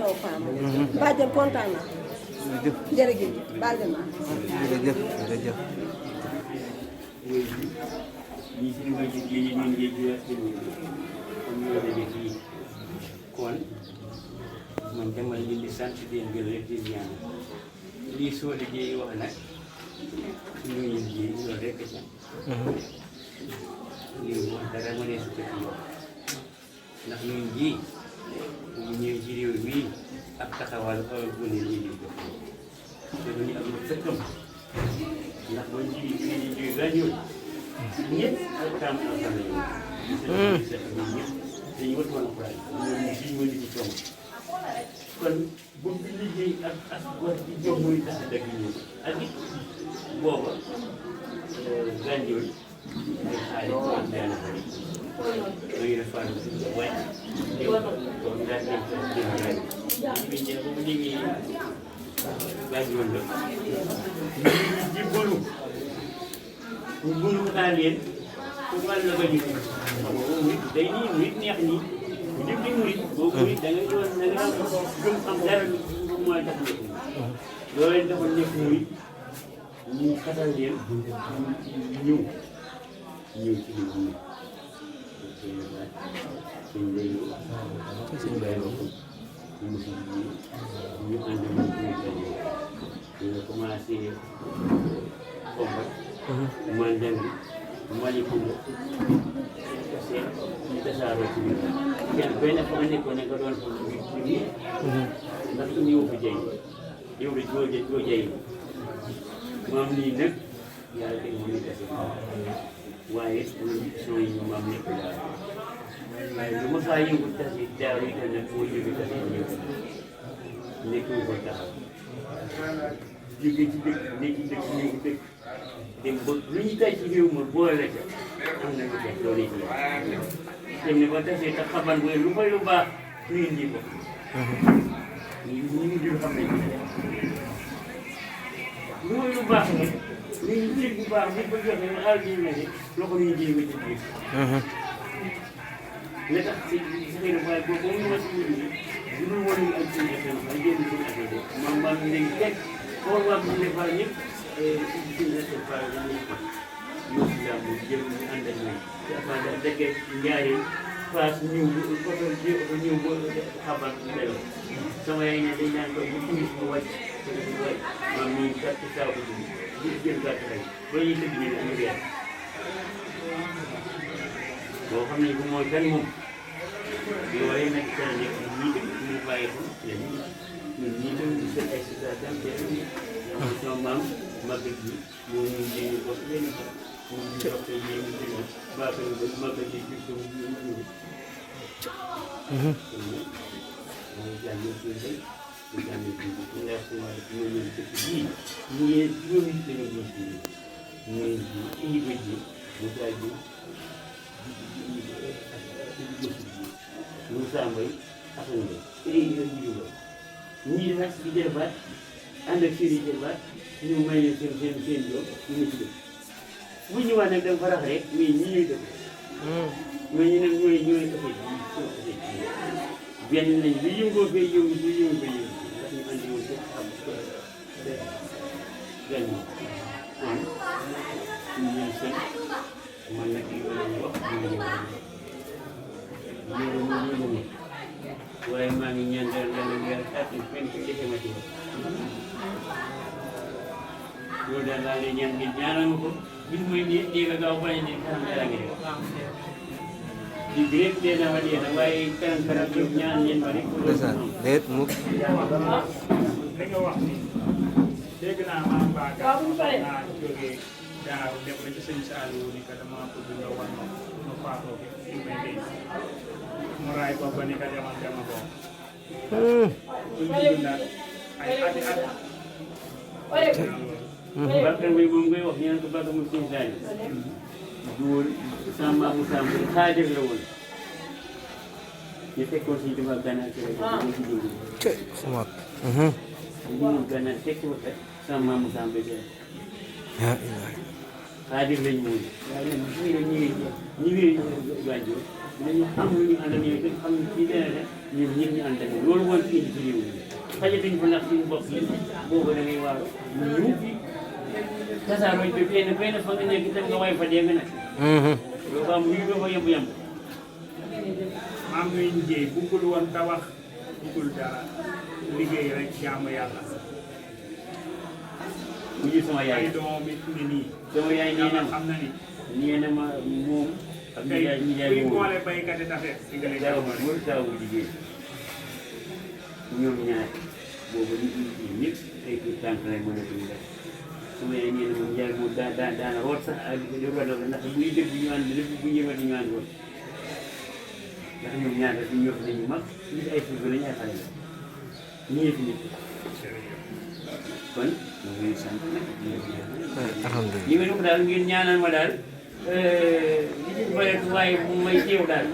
Awa Fam. Badiane kontaan naa. jërëjëf Badiane naa. jërëjëf. ñi si nga ci géej ñun géej gi wax dëgg comme ñoo daje fii kon man dama leen di sant di leen gërëm di ñaan lii soo liggéey wax nag ñu ngi liggéey loolu rek sax lii wax dara ma ne su ko ci wax ndax ñun ji ñu ñëw ci réew mi ak taxawal bu ne lii di jox te duñu am lu fëkkam ndax boo ji fii di gaañoo ñëpp ay taam am na ñoom. ñëpp dañuy wër woon ak ñoom bii mooy li ci coono kon bu ñu liggéey ak góor gi jóg muy tax a dëkk ñoom ak it booba gàncax gi ay xaalis bu am benn bëri. muy rafetlu si wàcc ñëw comme daal di ko jëm rek ñu ngi ñëw bu ñu ngi gàncax la ñu jibbalu ñu bëri ko taal yéen pour wàllu la ñu xam nga murit day nii murit neex nii bu jëm di murit boo murit da nga doon da nga gëm am dara lu mooy tax nekk loolu leen dafa nekk murit ñu xatal leen ñëw ci li mu suñ lay suñ lay wax ñu si ñu ànd ñu nga commencé combat mandan bi Malicounda parce que ñu tasaaroo ci biir kenn benn fa nga nekkoon ne nga doon fa ci biir ndax su ñëw fa jëy yow de joo jëy maam nii nag yàlla teg mu ñu tase waaye émission yi ñu maam nekk daal waaye lu ma faa yëngu tase daaw yi nag moo jóge tase ñëw nekk ko taxaw jóge ci dëkk nekk ci dëkk ñëw dëkk dem ba lu ñu tay ci réew ma boole ca am na lu def loolu it dem ne ba tasee te xaban booy lu fay lu baax ñu indi ko ñu ngi xam nañ lu mooy lu baax nag ñu ngi jël bu baax bi ba joxe nga àll bi ne loxo ñu jéem a ci biir la tax si xëy na waaye boobu moom ma si wut ni bu dul woon ñu ak suñu affaire ay génn suñu affaire de maam ñu léegi teg foo waa bu ne faa ñëpp suñu affaire faa dañuy ñëw si jàmm jëm ñu ànd ak ñoom te affaire da dëggee njaari faas ñëw oto ñëw ba xabaar melo sama yaay ne dañ naan ko bu tuuti mu wàcc te dafa wàcc maam ñu gàtt saabu bi jël gàtt rek ba ñuy tëgg ñu ne ñu weer boo xam ne bu mooy kan moom yooyu nag dana nekk ñii tam ñu bàyyi ko ñun ñii tam ñu seet ay situation te sama maam màggat bi moo ñu jéem ko leen ko ñu jox ko yéen ñu jéem baaka ba màggat yi jur ko ñu ñu jàngee ci day ñu jàngee ci ñu leer ko waaye ñu ñu dëkk bii ñu ngi juróomi dañu jëm ci ñu indi ko ji mu daal di Moussa Mbaye Assane Mbaye te ay yoon yu jógal ñii nag di jërbaat ànd ak seen i jërbaat ñu may leen seen doom ñu ngi ci dëkk bu ñëwaat nag da nga fa rax rek mais ñi ñuy dëkk mais ñu nag ñooy affaire benn lañ lu yëngoo fee yëngu lu yëngu fee yëngu ndax ñu andi woon seen xam gan ñi kon ñu leen seen man nag li ma wax ñu waaye maa ngi ñaan daal yàlla weer at yi fenn ci defe ma ci loolu daal laa lay ñaan ngeen ñaanal ma ko bis muy dégg gaaw bañ a nekk kanam dara ngi def di gërëm dee na ma dee na waaye kanam yow ñaan ngeen ma rek déet mukk li nga wax ni dégg naa maam Ba naa jógee daaru dem ba ci sëñ Saliou ni que dama bëgg nga wan ma faatoo bi fi may denc mu raay ko ba ni ka demal dema ko suñ dundaat ay ati at bakkan bi moom ngay wax ñaan ko bakkan mu sëñ Saliou duwul sama mu sàmm xaadir la woon ñu fekkoon suñu tubaab gànnaar ci rek ñu ci jóge sama ñu gànnaar fekk ko kat sama mu sàmm bi xaadir lañ moom waaye nag ñu ngi gànjoo dañu am lu ñu àndal ñoom xam ci dana def ñun ñëpp ñu ànd ak loolu mooy fi indi ci réew mi xajatuñ fa ndax suñu bopp yi boobu da ngay waaru ñu tasaaroo bi benn fa nga nekk itam nga way fa dee nga nag loolu am ñu doo fa yemb maam ñuy njëy buggul woon tabax buggul dara liggéey rek jaamu yàlla mu ji sama yaay ay doom it ne nii sama yaay yàlla xam na ni nee na ma moom ak tey ñi jaay kuy moom boole baykat yi tafe digale daaw daaw jigéen ñoom ñaar boobu ñëpp ay tur tànk lay mën a tudd rek sama yaay nee na moom jaay moom daana root sax ak di root ndax buy dëgg ñu ànd lépp bu yëngati ñu ànd root ndax ñoom ñaar rek ñu ñëpp nañu mag ñu ay surga lañu ay xale la nii fi nit kon ñu ngi sant nag alhamdulilah li ma def daal ngeen ñaanal ma daal li ci bëreet waaye bu may teew daal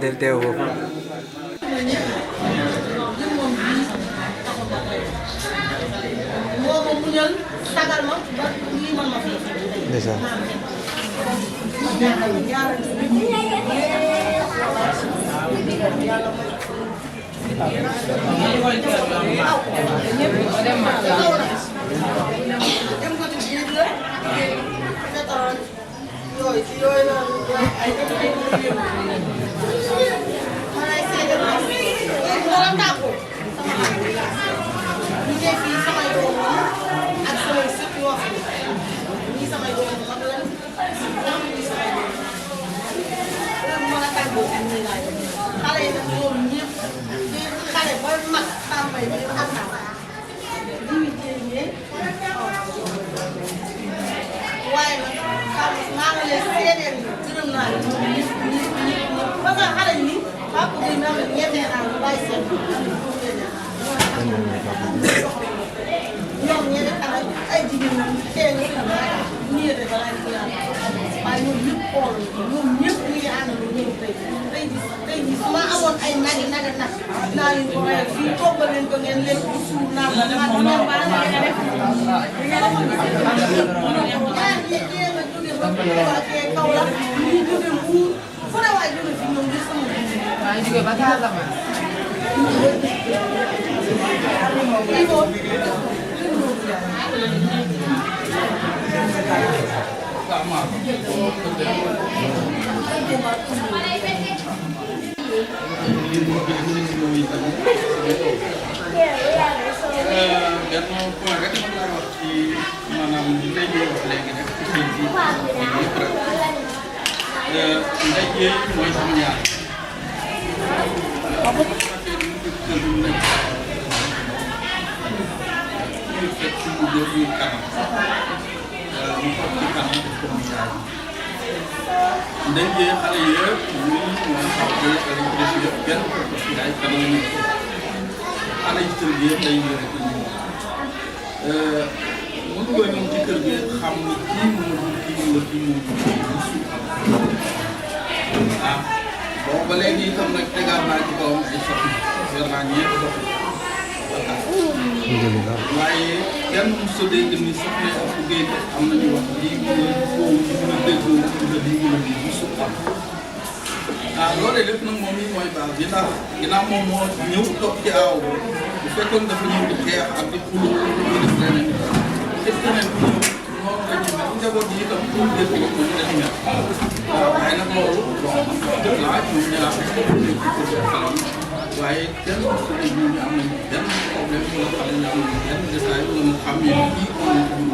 de teew foofu moo ma muñal sagal ma ba lii man ma fi ndeysaan xale yi nag ñoom ñëpp xale ba mag tàmbali bi am na waaye nag maa ngi leen seedeel gërëm naa leen ñoom ñëpp parce que xale yi papa bi maa ngi ñettee naa lu bàyyi seen ñoom ñeneen xale ay jigéen ñoom teel ñu xam nii rek balaa ñu waaye ñoom ñëpp xool ñoom ñëpp ñu ngi ànd ak ñoom tey jii su ma amoon ay nag naa leen ko reyal fii toggal leen ko ngeen lekk bu suur naa ko maa ko ñoom baax na nga def ñaar ñi jéem a jóge ba kaw la ñi jóge Mbuur fu ne waay jóge fi ñoom ngir sama waaye jóge ba Casamance benn point rek mën naa wax ci maanaam li ngay ñëw wax léegi rek ci seen bi yëpp rek ndey yeey mooy sama ñaar ñu fekk ci mu góor ñu kanam ñu toog ci kanam def ko muy yaay ndey yeey xale yëpp ñu mooy xaw jële xale yi des yëpp benn yaay kanam la ñu xale yi kër gi yëpp day ñëw rek mu dugal ñoom ci kër gi xam ni kii mu ah bon ba léegi itam nag tegaat naa ci kawam ay soxna yor naa ñeenti soxna waaye kenn mos a dégg ni soxna yi ak géej am nañu wax lii foofu ñu mën a déggoo wala lii mën a lii musu am ah loolee lépp nag moom mooy baax bi ndax ginnaaw moom moo ñëw toog ci aaw bu fekkoon dafa ñëw di xeex ak di xuloo di def leneen est-ce que nag ñëw noonu la ñuy mel njaboot yi itam pour dégg ko ñu def mel waaye nag loolu bon dëgg laa ñoom ñaar waaye kenn su dee ñu am nañu benn problème wala xam ne am nañu benn détail wala mu xam ne kii on est pour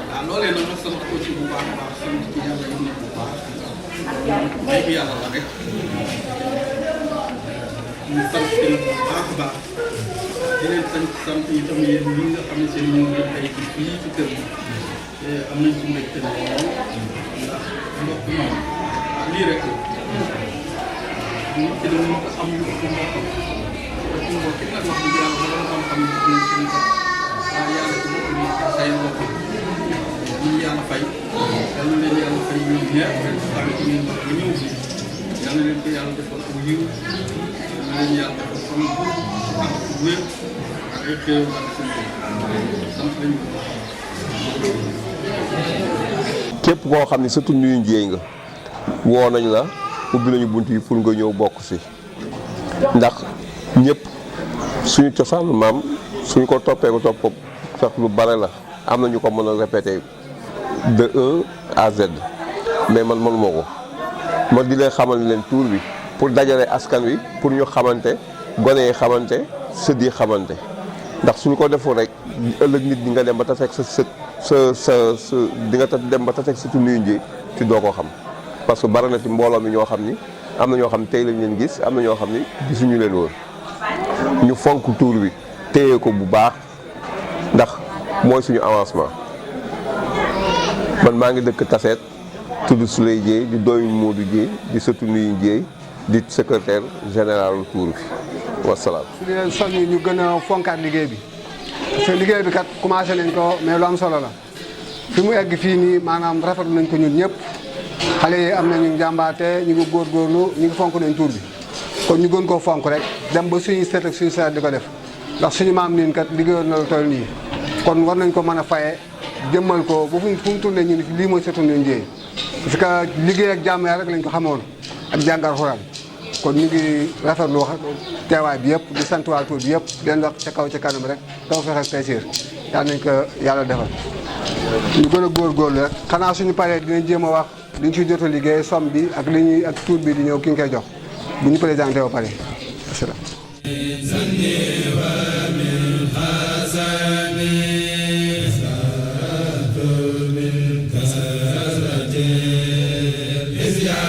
waaw loolee nag ma sant ko ci bu baax a baax sant ci yàlla yi nekk bu baax may bi yàlla la rek ñu sant ci nag bu baax a baax di leen sant itam yéen ñi nga xam ne seen ñu ngi tey ci fii ci kër gi am nañ ci mbégte na lool ndax mbokk moom lii rek ci la ñu ko am ñu ko mbokkam te ci mbokk it nag wax dëgg yàlla ba doon xam-xam ne dinañ ci ñu sax waaye yàlla ci boppam yi say mbokk ñu yàlla fay yal na leen yàlla fay ñoom ñëpp ren si tamit ñu wax ba ñëw fi yal na leen ko yàlla defal ko yiw yal na leen yàlla defal fan bu ak wér ak ay xéewal ak seen sant nañu ko baax. képp koo xam ne surtout nuyu njéey nga woo nañ la ubbi nañu bunt yi pour nga ñëw bokk si ndax ñëpp suñu cosaanu maam suñ ko toppee ko topp ko sax lu bare la am na ñu ko mën a répéter de 1 à Z mais man mënuma ko ma di leen xamal leen tuur bi pour dajale askan wi pour ñu xamante gone yi xamante sët yi xamante ndax suñu ko defoo rek ëllëg nit di nga dem ba taseeg sa sët sa di nga dem ba taseeg sëtu nuyu njee ci doo ko xam parce que bari na ci mbooloo mi ñoo xam ni am na ñoo xam tey lañ leen gis am na ñoo xam ni gisuñu leen woon ñu fonk tuur bi téye ko bu baax ndax mooy suñu avancement man maa ngi dëkk Taseet tudd Souley Dieye di dooyu Modou Dieye di sëtu nuyu Dieye di secrétaire général tuur bi wasalaam. su leen soññ ñu gën a fonkaat liggéey bi parce que liggéey bi kat commencé nañ ko mais lu am solo la fi mu egg fii nii maanaam rafetlu nañ ko ñun ñëpp xale yi am nañu njàmbaate ñu ngi góorgóorlu ñu ngi fonk nañ tuur bi kon ñu gën koo fonk rek dem ba suñuy seet ak suñu seet di ko def ndax suñu maam niin kat liggéeyoon na lu toll nii kon war nañ ko mën a faye jëmmal ko ba fu mu tourné ñu ni lii mooy seetu ñu njëey parce que liggéey ak jàmm rek lañ ko xamoon ak jàngal xuraan kon ñu ngi rafetlu wax teewaay bi yëpp di sant waa tuur bi yëpp di leen wax ca kaw ca kanam rek taw fexe ak tey siir yal nañ ko yàlla defal ñu gën a góorgóorlu rek xanaa suñu paree dinañ jéem a wax li ñu ciy jot a liggéey somme bi ak li ñuy ak tuur bi di ñëw ki ñu koy jox bu ñu présenté ba pare asalaam. Is